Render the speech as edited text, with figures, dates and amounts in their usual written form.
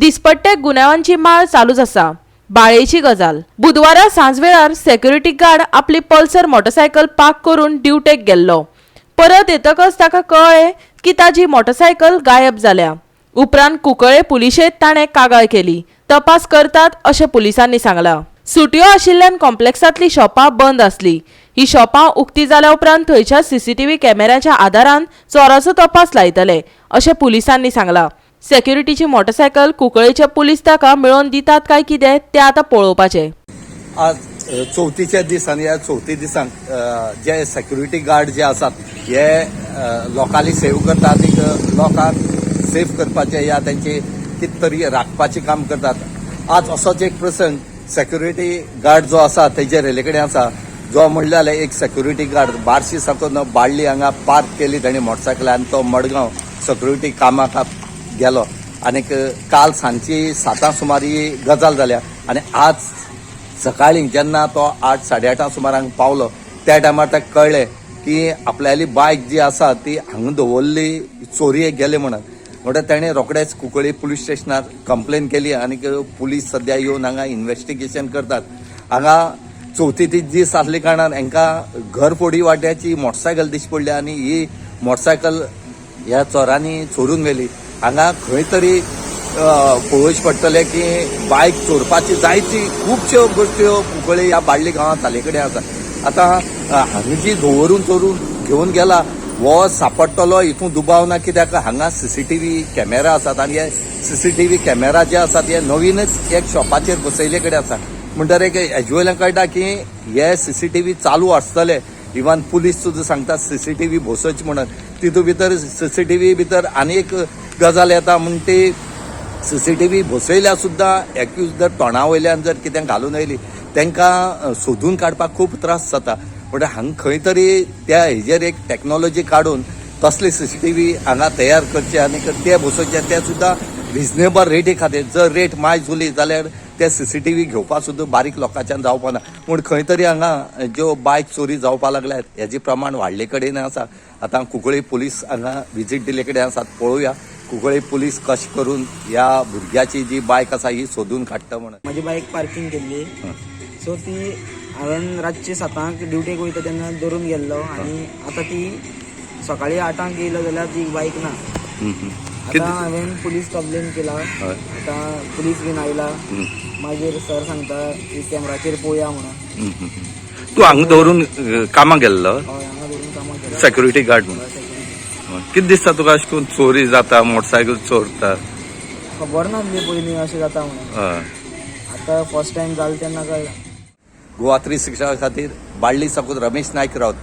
दिसपट्टे गुन्यांवांची माळ चालूच आसा. बाळेची गजाल, बुधवारा सांजवेळार सेक्युरिटी गार्ड आपली पल्सर मोटरसायकल पार्क करून ड्युटेक गेल्लो. परत येतकच ताका कळ्ळें की ताजी मोटरसायकल गायब जाल्या. उपरांत कुंकळे पुलिशेंत ताणें कागाळ केली. तपास करतात अशें पुलिसांनी सांगलां. सुटयो आशिल्ल्यान कॉम्प्लेक्सांतली शॉपां बंद आसली. ही शॉपां उक्ती जाल्या उपरांत थंयच्या सीसीटीव्ही कॅमेऱ्याच्या आदारान चोराचो तपास लायतले अशें पुलिसांनी सांगलां. सेक्युरिटीची मोटरसायकल कुंकळेचे पुलीस ताका मेळोवन दितात काय कितें तें आतां पळोवपाचें. आज चवथीचे दीस आनी ह्या चवथी दिसांक जे सेक्युरिटी गार्ड जे आसात हे लोकांली सेव करतात आनी लोकांक सेफ करपाचे या त्यांचे कितें तरी राखपाचें काम करतात. आज असोच एक प्रसंग सेक्युरिटी गार्ड जो आसा तेजे रेल्वे कडेन आसा, जो म्हणलें जाल्यार एक सेक्युरिटी गार्ड बार्शी साकून बाळ्ळी हांगा पार्क केली ताणें मोटरसायकल आनी तो मडगांव सेक्युरिटी कामाक गेलो. आनीक काल सांजची 7 सुमार ही गजाल जाल्या आनी आज सकाळी जेन्ना तो 8 8:30 सुमारांक पावलो त्या टायमार ताका कळ्ळें की आपल्याली बायक जी आसा ती हांगा दवरली, चोरयेक गेले म्हणून. म्हणटकीर ताणें रोखडेच कुंकळी पुलीस स्टेशनार कंप्लेन केली आनी पुलीस सद्या येवन हांगा इन्वेस्टिगेशन करतात. हांगा चवथी ती दीस आसले कारणान हांकां घर फोडी वाट्याची मोटरसायकल दिश्टी पडली आनी ही मोटरसायकल ह्या चोरांनी चोरून व्हेली. हांगा खंय तरी पळोवचें पडटलें की बायक चोरपाची जायती खुबश्यो गोश्ट्यो कुंकळी ह्या बाळ्ळी गांवांत जाले कडेन आसा. आतां हांगा जी दवरून चोरून घेवन गेला हो सापडटलो हितून दुबाव ना, कित्याक हांगा सीसीटीव्ही कॅमेरा आसात आनी हे सीसीटीव्ही कॅमेरा जे आसात हे नवीनच एक शॉपाचेर बसयले कडेन आसा. म्हणटकीर एक हेजे वयल्यान कळटा की हे सीसीटीव्ही चालू आसतले. इवन पुलीस सुद्दां सांगता सीसीटीव्ही बसोवची म्हणून. तितून भितर सीसीटीव्ही भितर आनी एक गजाल येता म्हण ती सीसीटीव्ही बसयल्यार सुद्दां एक्यूज जर तोंडा वयल्यान जर कितें घालून आयली, तांकां सोदून काडपाक खूब त्रास जाता. म्हणटा हांगा खंय तरी त्या हेजेर एक टॅक्नोलॉजी काडून तसली सीसीटीव्ही हांगा तयार करचे आनी ते बसोवचे, ते सुद्दां रिजनेबल रेटी खातीर. जर रेट मायज उरली जाल्यार ते सीसीटीव्ही घेवपाक सुद्दां बारीक लोकांच्यान जावपा ना. पूण खंय तरी हांगा ज्यो बायक चोरी जावपाक लागल्यात हेजें प्रमाण वाडले कडेन आसा. आतां कुंकळी पुलीस हांगा विजीट दिल्ले कडेन आसात. पळोवया कुंकळी पुलीस कशें करून ह्या भुरग्याची जी बायक आसा ही सोदून काडटा म्हणून. म्हजी बायक पार्किंग केल्ली, सो ती हांवें रातची 7 ड्युटेक वयता तेन्ना दवरून गेल्लो आनी आतां ती सकाळी 8 येयलो जाल्यार ती बायक ना. आतां हांवें पुलीस कंप्लेन केला. आतां पुलीस बीन आयला. मागीर सर सांगता की कॅमेराचेर पळोवया म्हणून. तूं हांगा दवरून कामाक गेल्लो? हय, हांगा दवरून कामाक गेलो. सेक्युरिटी गार्ड म्हणून. Security. कितें दिसता तुका, अशें करून चोरी जाता, मोटरसायकल चोरता? खबर नासली पयलीं अशें जाता म्हणून. आतां फर्स्ट टायम जालें तेन्ना कळ्ळें. गोवा 360 खातीर बाळ्ळी साकून रमेश नायक रावत.